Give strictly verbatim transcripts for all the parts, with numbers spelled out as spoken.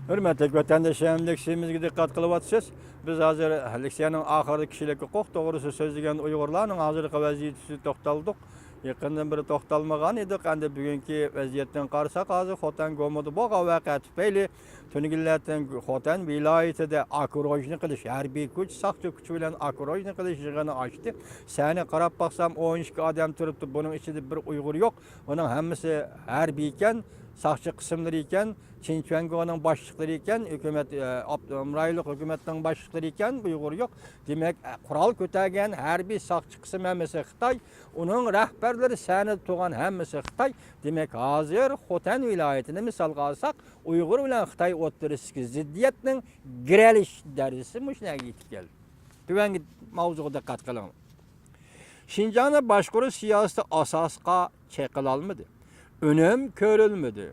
ھۆرمەتلىك ۋەتەنداشلىرىم، لېكسىيەمىزگە دىققەت قىلىۋاتىسىز. بىز ھازىر لېكسىيەنىڭ ئاخىرىدا كىشىلىك ھوقۇق توغرىسىدا سۆزلىگەن ئۇيغۇرلارنىڭ ھازىرقى ۋەزىيىتىسىگە توختالدۇق. يېقىندىن بېرى توختالمىغان ئىدۇق. ئەمدى بۈگۈنكى ۋەزىيەتتىن قارىساق، ھازىر خوتەن گومىدا بولغان ۋەقە تۈپەيلى تۈنۈگۈنلەردىن خوتەن ۋىلايىتىدە ئوكروژنىي قىلىش، ھەربىي كۈچ، ساقچى كۈچى بىلەن ئوكروژنىي قىلىش يىغىنى ئاچتى. سەھنىگە قاراپ باقسام، ئون ئىككى ئادەم تۇرۇپتۇ. بۇنىڭ ئىچىدە بىر ئۇيغۇر يوق. ئۇنىڭ ھەممىسى ھەربىيكەن، ساقچى قىسىملىرى ئىكەن. چىنچۈەنگونىڭ باشلىقلىرى ئىكەن، ھۆكۈمەت، ئە، ئاپتونوم رايونلۇق ھۆكۈمەتنىڭ باشلىقلىرى ئىكەن، ئۇيغۇر يوق. دېمەك، ئە، قورال كۆتەرگەن ھەربىي ساقچى قىسىم ھەممىسى خىتاي، ئۇنىڭ رەھبەرلىرى سەھنىدە تۇرغان ھەممىسى خىتاي. دېمەك، ھازىر خوتەن ۋىلايىتىنى مىسالغا ئالساق، ئۇيغۇر بىلەن خىتاي ئوتتۇرىسىدىكى زىددىيەتنىڭ گىرەلىش دەرىجىسى مۇشۇ يەرگە يېتىپ كەلدى. تۆۋەنكى ماۋزۇغا دىققەت قىلىڭلار. شىنجاڭنى باشقۇرۇش سىياسىتى ئاساسقا چېقىلالمىدى. ئۈنۈم كۆرۈلمىدى.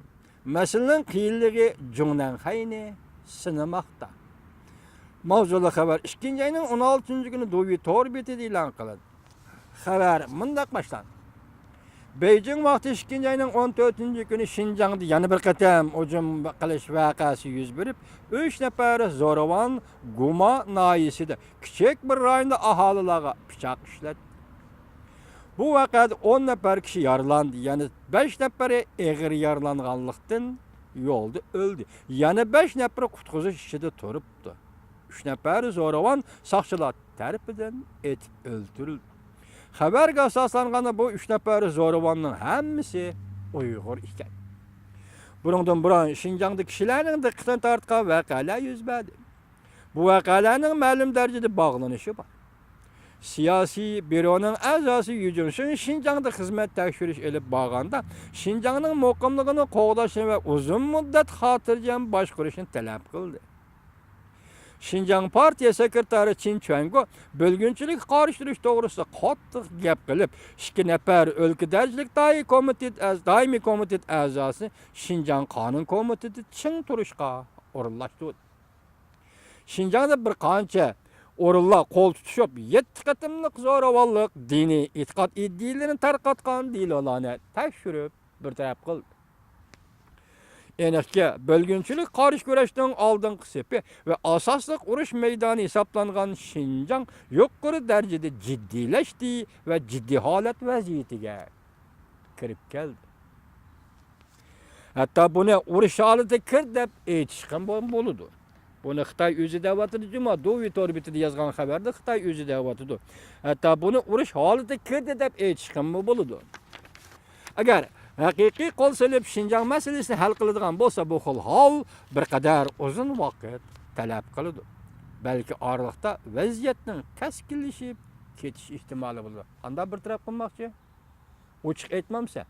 مەسىلىنىڭ قىيىنلىقى جۇڭنەنخەينى سىنىماقتا. ماۋزۇلۇق خەۋەر ئىككىنچى ئاينىڭ ئون ئالتىنچى كۈنى دۇۋى تور بېتىدە ئېلان قىلىندى. خەۋەر مۇنداق باشلاندى. بېيجىڭ ۋاقتى ئىككىنچى ئاينىڭ ئون تۆتىنچى كۈنى شىنجاڭدا يەنە بىر قېتىم ھۇجۇم قىلىش ۋەقەسى يۈز بېرىپ، ئۈچ نەپەر زورىۋان گۇما ناھىيەسىدە كىچىك بىر رايوندا ئاھالىلەرگە پىچاق ئىشلەتتى. بۇ ۋەقەدە ئون نەپەر كىشى يارىلاندى، يەنە بەش نەپىرى ئېغىر يارىلانغانلىقتىن يولدا ئۆلدى. يەنە بەش نەپىرى قۇتقۇزۇش ئىچىدە تۇرۇپتۇ. ئۈچ نەپەر زورىۋان ساقچىلار تەرىپىدىن ئېتىپ ئۆلتۈرۈلدى. خەۋەرگە ئاساسلانغاندا، بۇ ئۈچ نەپەر زورىۋاننىڭ ھەممىسى ئۇيغۇر ئىكەن. بۇنىڭدىن بۇرۇن شىنجاڭدا كىشىلەرنىڭ دىققىتىنى تارتقان ۋەقەلەر يۈز بەردى. بۇ ۋەقەلەرنىڭ مەلۇم دەرىجىدە باغلىنىشى بار. سىياسىي بيۇرونىڭ ئەزاسى يۈ جۇنشىن شىنجاڭدا خىزمەت تەكشۈرۈش ئېلىپ بارغاندا، شىنجاڭنىڭ مۇقىملىقىنى قوغداشنى ۋە ئۇزۇن مۇددەت خاتىرجەم باشقۇرۇشنى تەلەپ قىلدى. شىنجاڭ پارتىيە سېكرېتارى چىن چۈەنگو بۆلگۈنچىلىككە قارشى تۇرۇش توغرىسىدا قاتتىق گەپ قىلىپ، ئىككى نەپەر ئۆلكە دەرىجىلىك دائىمىي كومىتېت ئەز-، دائىمىي كومىتېت ئەزاسىنى شىنجاڭ قانۇن كومىتېتىدا چىڭ تۇرۇشقا ئورۇنلاشتۇردى. شىنجاڭدا بىر قانچە ئورۇنلار قول تۇتۇشۇپ، يەتتە قېتىملىق زوراۋانلىق، دىنىي ئېتىقاد ئىدىيىلىرىنى تارقاتقان دېلولارنى تەكشۈرۈپ، بىر تەرەپ قىلدى. ئېنىقكى، بۆلگۈنچىلىك قارشى كۈرەشنىڭ ئالدىنقى سېپى ۋە ئاساسلىق ئۇرۇش مەيدانى ھېسابلانغان شىنجاڭ يۇقىرى دەرىجىدە جىددىيلەشتى ۋە جىددىي ھالەت ۋەزىيىتىگە كىرىپ كەلدى. ھەتتا بۇنى ئۇرۇش ھالىتىگە كىر دەپ ئېيتىشقىمۇ بولىدۇ. بۇنى خىتاي ئۆزى دەۋاتىدۇ جۇما، دۇۋى تور بېتىدە يازغان خەۋەردە خىتاي ئۆزى دەۋاتىدۇ. ھەتتا بۇنى ئۇرۇش ھالىتىگە كىردى دەپ ئېيتىشقىمۇ بولىدۇ. ئەگەر ھەقىقىي قول سېلىپ شىنجاڭ مەسىلىسىنى ھەل قىلىدىغان بولسا، بۇ خىل ھال بىر قەدەر ئۇزۇن ۋاقىت تەلەپ قىلىدۇ. بەلكى ئارىلىقتا ۋەزىيەتنىڭ كەسكىنلىشىپ كېتىش ئېھتىمالى بولىدۇ. قانداق بىر تەرەپ قىلماقچى؟ ئوچۇق ئېيتمامسەن؟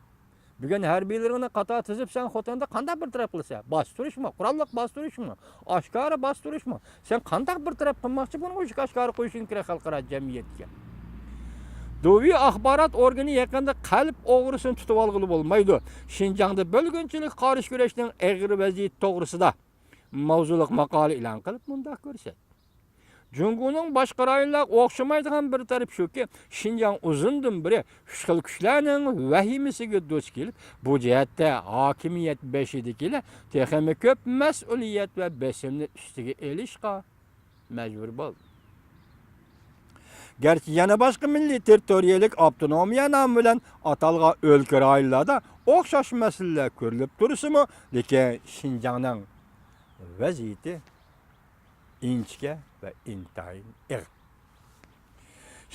بۈگۈن ھەربىيلىرىڭنى قاتار تىزىپ، سەن خوتەندە قانداق بىر تەرەپ قىلىسەن؟ باستۇرۇشمۇ؟ قوراللىق باستۇرۇشمۇ؟ ئاشكارا باستۇرۇشمۇ؟ سەن قانداق بىر تەرەپ قىلماقچى؟ بۇنى ئوچۇق ئاشكارا قويۇشۇڭ كېرەك خەلقئارا جەمئىيەتكە. دۇۋى ئاخبارات ئورگىنى يېقىندا قەلب ئوغرىسىنى تۇتۇۋالغىلى بولمايدۇ، شىنجاڭدا بۆلگۈنچىلىك قارشى كۈرەشنىڭ ئېغىر ۋەزىيىتى توغرىسىدا ماۋزۇلۇق ماقالە ئېلان قىلىپ مۇنداق كۆرسەتتى. جۇڭگونىڭ باشقا رايونلارغا ئوخشىمايدىغان بىر تەرىپى شۇكى، شىنجاڭ ئۇزۇندىن بېرى ئۈچ خىل كۈچلەرنىڭ ۋەھىمىسىگە دۇچ كېلىپ، بۇ جەھەتتە ھاكىمىيەت بېشىدىكىلەر تېخىمۇ كۆپ مەسئۇلىيەت ۋە بېسىمنى ئۈستىگە ئېلىشقا مەجبۇر بولدى. گەرچە يەنە باشقا مىللىي تېررىتورىيەلىك ئاپتونومىيە نامى بىلەن ئاتالغان ئۆلكە رايونلاردا ئوخشاش مەسىلىلەر كۆرۈلۈپ تۇرسىمۇ، لېكىن شىنجاڭنىڭ ۋەزىيىتى ئىنچىكە ۋە ئىنتايىن ئېغىر.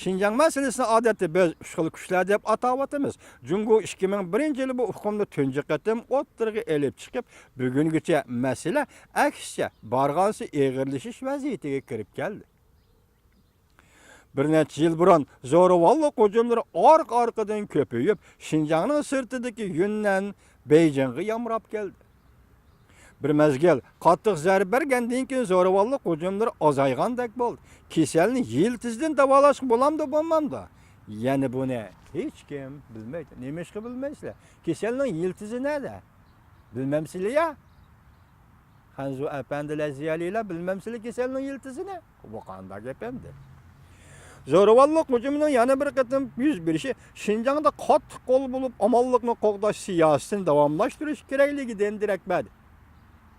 شىنجاڭ مەسىلىسىنى ئادەتتە بىز ئۈچ خىل كۈچلەر دەپ ئاتاۋاتىمىز. جۇڭگو ئىككى مىڭ بىرىنچى يىلى بۇ ئۇقۇمنى تۇنجى قېتىم ئوتتۇرىغا ئېلىپ چىقىپ، بۈگۈنگىچە مەسىلە ئەكسىچە بارغانسېرى ئېغىرلىشىش ۋەزىيىتىگە كىرىپ كەلدى. بىر نەچچە يىل بۇرۇن زورىۋاللىق ھۇجۇملىرى ئارقا-ئارقىدىن كۆپىيىپ، شىنجاڭنىڭ سىرتىدىكى يۈننەن بېيجىڭغا يامراپ كەلدى. بىر مەزگىل قاتتىق زەربە بەرگەندىن كېيىن زورىۋاللىق ھۇجۇملىرى ئازايغاندەك بولدى. كېسەلنى يىلتىزىدىن داۋالاشقا بولامدۇ، بولمامدۇ؟ يەنە بۇنى ھېچكىم بىلمەيدۇ. نېمىشقا بىلمەيسىلەر؟ كېسەلنىڭ يىلتىزى نەدە؟ بىلمەمسىلە يا؟ خەنزۇ ئەپەندىلەر، زىيالىيلار، بىلمەمسىلە كېسەلنىڭ يىلتىزىنى؟ بۇ قانداق گەپ ئەمدى؟ زورىۋاللىق ھۇجۇمىنىڭ يەنە بىر قېتىم يۈز بېرىشى شىنجاڭدا قاتتىق قول بولۇپ، ئامانلىقنى قوغداش سىياسىتىنى داۋاملاشتۇرۇش كېرەكلىكىدىن دېرەك بەردى.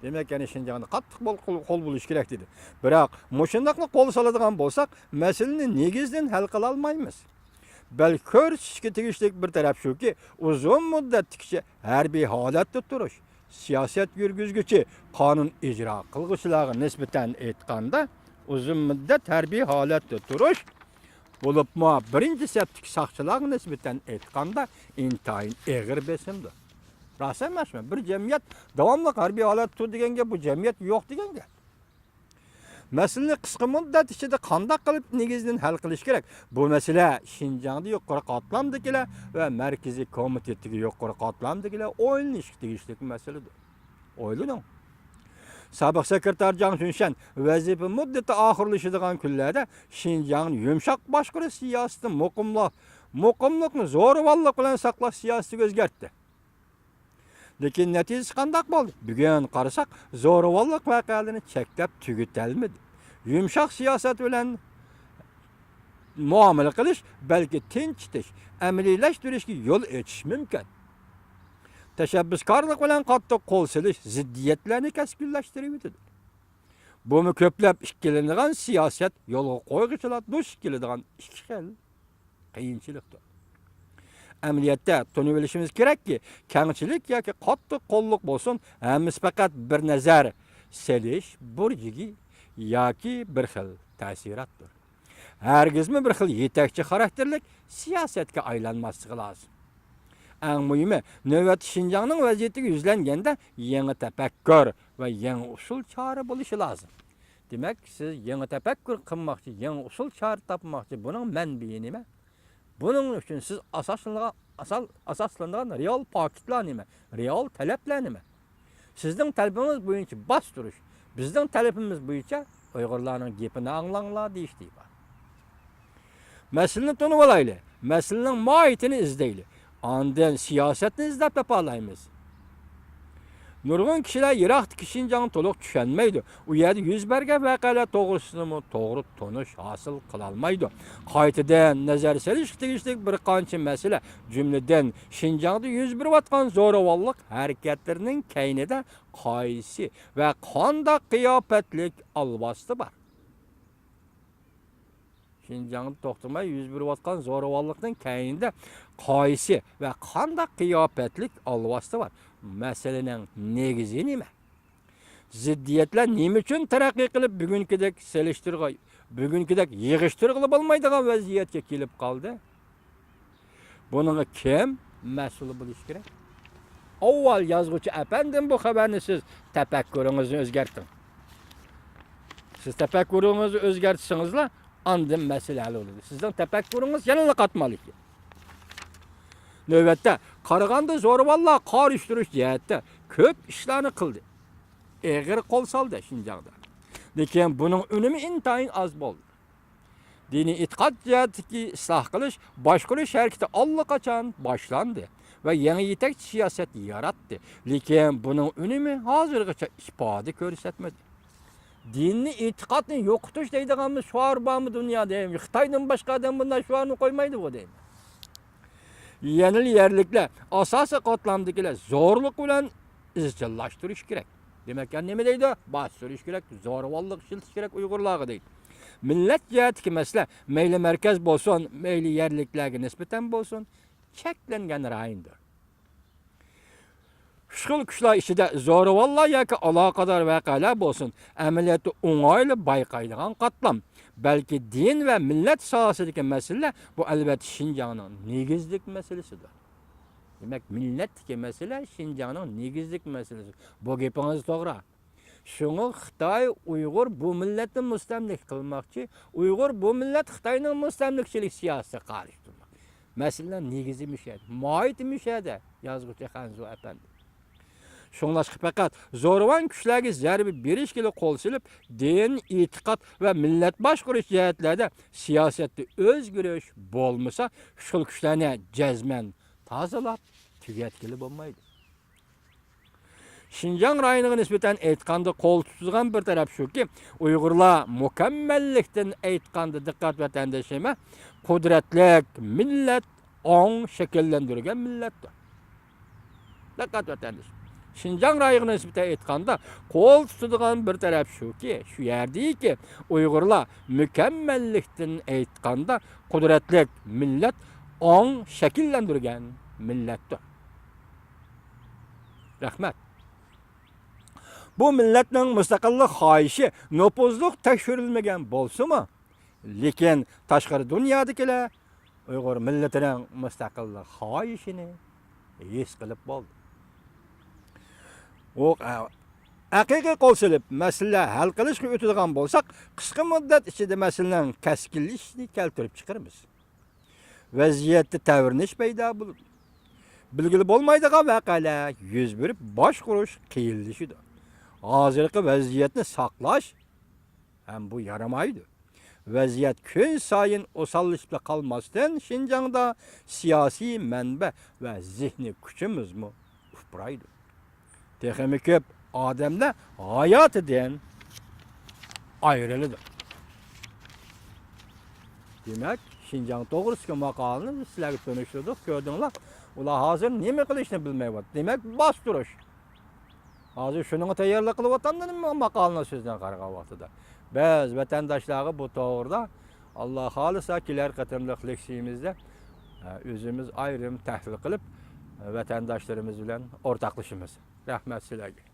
دېمەك، يەنى شىنجاڭدا قاتتىق بول-، قول، قول بولۇش كېرەك دېدى. بىراق، مۇشۇنداقلا قول سالىدىغان بولساق، مەسىلىنى نېگىزدىن ھەل قىلالمايمىز. بەلكى كۆرسىتىشكە تېگىشلىك بىر تەرەپ شۇكى، ئۇزۇن مۇددەتتىكىچە ھەربىي ھالەتتە تۇرۇش، سىياسەت يۈرگۈزگۈچى، قانۇن ئىجرا قىلغۇچىلارغا نىسبەتەن ئېيتقاندا، ئۇزۇن مۇددەت ھەربىي ھالەتتە تۇرۇش، بولۇپمۇ بىرىنچى سەپتىكى ساقچىلارغا نىسبەتەن ئېيتقاندا، ئىنتايىن ئېغىر بېسىمدۇر. راست ئەمەسمۇ؟ بىر جەمئىيەت داۋاملىق ھەربىي ھالەتتە تۇر دېگەن گەپ، بۇ جەمئىيەت يوق دېگەن گەپ. مەسىلىنى قىسقا مۇددەت ئىچىدە قانداق قىلىپ نېگىزدىن ھەل قىلىش كېرەك؟ بۇ مەسىلە شىنجاڭدا يۇقىرى قاتلامدىكىلەر ۋە مەركىزىي كومىتېتتىكى يۇقىرى قاتلامدىكىلەر ئويلىنىشقا تېگىشلىك مەسىلىدۇر. ئويلىنىڭ. سابىق سېكرېتار جاڭ جۈنشەن ۋەزىپە مۇددىتى ئاخىرلىشىدىغان كۈنلەردە شىنجاڭنى يۇمشاق باشقۇرۇش سىياسىتى مۇقىملىق، مۇقىملىقنى زورىۋاللىق بىلەن ساقلاش سىياسىتىگە ئۆزگەرتتى. لېكىن نەتىجىسى قانداق بولدى؟ بۈگۈن قارىساق، زورىۋاللىق ۋەقەلىرىنى چەكلەپ تۈگىتەلمىدى. يۇمشاق سىياسەت بىلەن مۇئامىلە قىلىش بەلكى تىنچىتىش، ئەمەلىيلەشتۈرۈشكە يول ئېچىشى مۇمكىن. تەشەببۇسكارلىق بىلەن قاتتىق قول سېلىش زىددىيەتلەرنى كەسكىنلەشتۈرۈۋېتىدۇ. بۇمۇ كۆپلەپ ئىككىلىنىدىغان سىياسەت يولغا قويغۇچىلار دۇچ كېلىدىغان ئىككى خىل قىيىنچىلىقتۇر. ئەمەلىيەتتە تونۇۋېلىشىمىز كېرەككى، كەڭچىلىك ياكى قاتتىق قوللۇق بولسۇن، ھەممىسى پەقەت بىر نەزەر سېلىش بۇرجىكى ياكى بىر خىل تەسىراتتۇر. ھەرگىزمۇ بىر خىل يېتەكچى خاراكتېرلىك سىياسەتكە ئايلانماسلىقى لازىم. ئەڭ مۇھىمى، نۆۋەتتە شىنجاڭنىڭ ۋەزىيىتىگە يۈزلەنگەندە يېڭى تەپەككۇر ۋە يېڭى ئۇسۇل چارە بولۇشى لازىم. دېمەك، سىز يېڭى تەپەككۇر قىلماقچى، يېڭى ئۇسۇل چارە تاپماقچى. بۇنىڭ مەنبىيى نېمە؟ بۇنىڭ ئۈچۈن سىز ئاساسلىنىدىغان، ئاسال-، ئاساسلىنىدىغان رېئال پاكىتلار نېمە؟ رېئال تەلەپلەر نېمە؟ سىزنىڭ تەلىپىڭىز بويىچە باستۇرۇش، بىزنىڭ تەلىپىمىز بويىچە ئۇيغۇرلارنىڭ گېپىنى ئاڭلاڭلار دېيىش دېيىلگەن. مەسىلىنى تونۇۋالايلى، مەسىلىنىڭ ماھىيىتىنى ئىزدەيلى، ئاندىن سىياسەتنى ئىزدەپ تاپالايمىز. نۇرغۇن كىشىلەر يىراقتىكى شىنجاڭنى تولۇق چۈشەنمەيدۇ، ئۇ يەردە يۈز بەرگەن ۋەقەلەر توغرىسىدىمۇ توغرا تونۇش ھاسىل قىلالمايدۇ. قايتىدىن نەزەر سېلىشقا تېگىشلىك بىر قانچە مەسىلە، جۈملىدىن شىنجاڭدا يۈز بېرىۋاتقان زورىۋاللىق ھەرىكەتلىرىنىڭ كەينىدە قايسى ۋە قانداق قىياپەتلىك ئالۋاستى بار؟ شىنجاڭدا توختىماي يۈز بېرىۋاتقان زورىۋاللىقنىڭ كەينىدە قايسى ۋە قانداق قىياپەتلىك ئالۋاستى بار؟ مەسىلىنىڭ نېگىزى نېمە؟ زىددىيەتلەر نېمە ئۈچۈن تەرەققىي قىلىپ، بۈگۈنكىدەك سېلىشتۇرغا، بۈگۈنكىدەك يىغىشتۇرغىلى بولمايدىغان ۋەزىيەتكە كېلىپ قالدى؟ بۇنىڭغا كىم مەسئۇل بولۇشى كېرەك؟ ئاۋۋال يازغۇچى ئەپەندىم، بۇ خەۋەرنى سىز تەپەككۇرىڭىزنى ئۆزگەرتىڭ. سىز تەپەككۇرىڭىزنى ئۆزگەرتسىڭىزلا، ئاندىن مەسىلە ھەل بولىدۇ. سىزنىڭ تەپەككۇرىڭىز يەنىلا قاتمال ئىكەن. نۆۋەتتە، قارىغاندا زورىۋاللار قار يۈشتۈرۈش جەھەتتە كۆپ ئىشلارنى قىلدى. ئېغىر قول سالدى شىنجاڭدا. لېكىن بۇنىڭ ئۈنۈمى ئىنتايىن ئاز بولدى. دىنىي ئېتىقاد جەھەتتىكى ئىسلاھ قىلىش، باشقۇرۇش ھەرىكىتى ئاللىقاچان باشلاندى ۋە يېڭى يېتەكچى سىياسەت ياراتتى. لېكىن بۇنىڭ ئۈنۈمى ھازىرغىچە ئىپادە كۆرسەتمىدى. دىننى، ئېتىقادنى يوقىتىش دەيدىغانمۇ شوئار بارمۇ دۇنيادا؟ خىتايدىن باشقا ئادەم بۇنداق شوئارنى قويمايدىغۇ دەيمەن. يەنىلا يەرلىكلەر، ئاساسىي قاتلامدىكىلەر زورلۇق بىلەن ئىزچىللاشتۇرۇش كېرەك. دېمەك، يەنە نېمە دەيدۇ؟ باستۇرۇش كېرەك، زورىۋاللىق ئىشلىتىش كېرەك ئۇيغۇرلارغا دەيدۇ. مىللەت جەھەتتىكى مەسىلە مەيلى مەركەز بولسۇن، مەيلى يەرلىكلەرگە نىسبەتەن بولسۇن، چەكلەنگەن رايوندۇر. ئۈچ خىل كۈچلەر ئىچىدە زورىۋاللار ياكى ئالاقىدار ۋەقەلەر بولسۇن، ئەمەلىيەتتە ئوڭايلا بايقايدىغان قاتلام، بەلكى دىن ۋە مىللەت ساھەسىدىكى مەسىلىلەر، بۇ ئەلۋەتتە شىنجاڭنىڭ نېگىزلىك مەسىلىسىدۇر. دېمەك، مىللەتتىكى مەسىلە شىنجاڭنىڭ نېگىزلىك مەسىلىسى. بۇ گېپىڭىز توغرا. شۇڭا خىتاي ئۇيغۇر بۇ مىللەتنى مۇستەملىكە قىلماقچى، ئۇيغۇر بۇ مىللەت خىتاينىڭ مۇستەملىكىچىلىك سىياسىتىگە قارشى تۇرماق. مەسىلىنىڭ نېگىزى مۇشۇ يەردە، ماھىيىتى مۇشۇ يەردە، يازغۇچى خەنزۇ ئەپەندى. شۇڭلاشقا پەقەت زورىۋان كۈچلەرگە زەربە بېرىشكىلا قول سېلىپ، دىن، ئېتىقاد ۋە مىللەت باشقۇرۇش جەھەتلەردە سىياسەتتە ئۆزگىرىش بولمىسا، ئۈچ خىل كۈچلەرنى جەزمەن تازىلاپ تۈگەتكىلى بولمايدۇ. شىنجاڭ رايونىغا نىسبەتەن ئېيتقاندا، قول تۇتىدىغان بىر تەرەپ شۇكى، ئۇيغۇرلار مۇكەممەللىكتىن ئېيتقاندا، دىققەت ۋەتەندىشىم، قۇدرەتلىك مىللەت، ئاڭ شەكىللەندۈرگەن مىللەتتۇر. دىققەت ۋەتەندىشىم. شىنجاڭ رايونىغا نىسبەتەن ئېيتقاندا، قول تۇتىدىغان بىر تەرەپ شۇكى، شۇ يەردىكى ئۇيغۇرلار مۇكەممەللىكتىن ئېيتقاندا قۇدرەتلىك مىللەت، ئاڭ شەكىللەندۈرگەن مىللەتتۇر. رەھمەت. بۇ مىللەتنىڭ مۇستەقىللىق خاھىشى نوپۇزلۇق تەكشۈرۈلمىگەن بولسىمۇ، لېكىن تاشقىرى دۇنيادىكىلەر ئۇيغۇر مىللىتىنىڭ مۇستەقىللىق خاھىشىنى ھېس قىلىپ بولدى. ئۇ، ھەقىقىي قول سېلىپ مەسىلە ھەل قىلىشقا ئۆتىدىغان بولساق، قىسقا مۇددەت ئىچىدە مەسىلىنىڭ كەسكىنلىشىشىنى كەلتۈرۈپ چىقىرىمىز. ۋەزىيەتتە تەۋرىنىش پەيدا بولىدۇ. بىلگىلى بولمايدىغان ۋەقەلەر يۈز بېرىپ، باشقۇرۇش قىيىنلىشىدۇ. ھازىرقى ۋەزىيەتنى ساقلاش ھەم بۇ يارىمايدۇ. ۋەزىيەت كۈن سايىن ئوساللىشىپلا قالماستىن، شىنجاڭدا سىياسىي مەنبە ۋە زېھنىي كۈچىمىزمۇ ئۇپرايدۇ. تېخىمۇ كۆپ ئادەملەر ھاياتىدىن ئايرىلىدۇ. دېمەك، شىنجاڭ توغرىسىدىكى ماقالىنى بىز سىلەرگە تونۇشتۇردۇق، كۆردۈڭلار. ئۇلار ھازىر نېمە قىلىشنى بىلمەيۋاتىدۇ. دېمەك، باستۇرۇش. ھازىر شۇنىڭغا تەييارلىق قىلىۋاتامدۇ، ماقالىنى سۆزلەپ قارىغان ۋاقتىدا. بىز ۋەتەنداشلارغا بۇ توغرىدا، ئاللا خالىسا، كېلەر قېتىملىق لېكسىيىمىزدە، ئە، ئۆزىمىز ئايرىم تەھلىل قىلىپ، ۋەتەنداشلىرىمىز بىلەن ئورتاقلىشىمىز. رەھمەت سىلەرگە.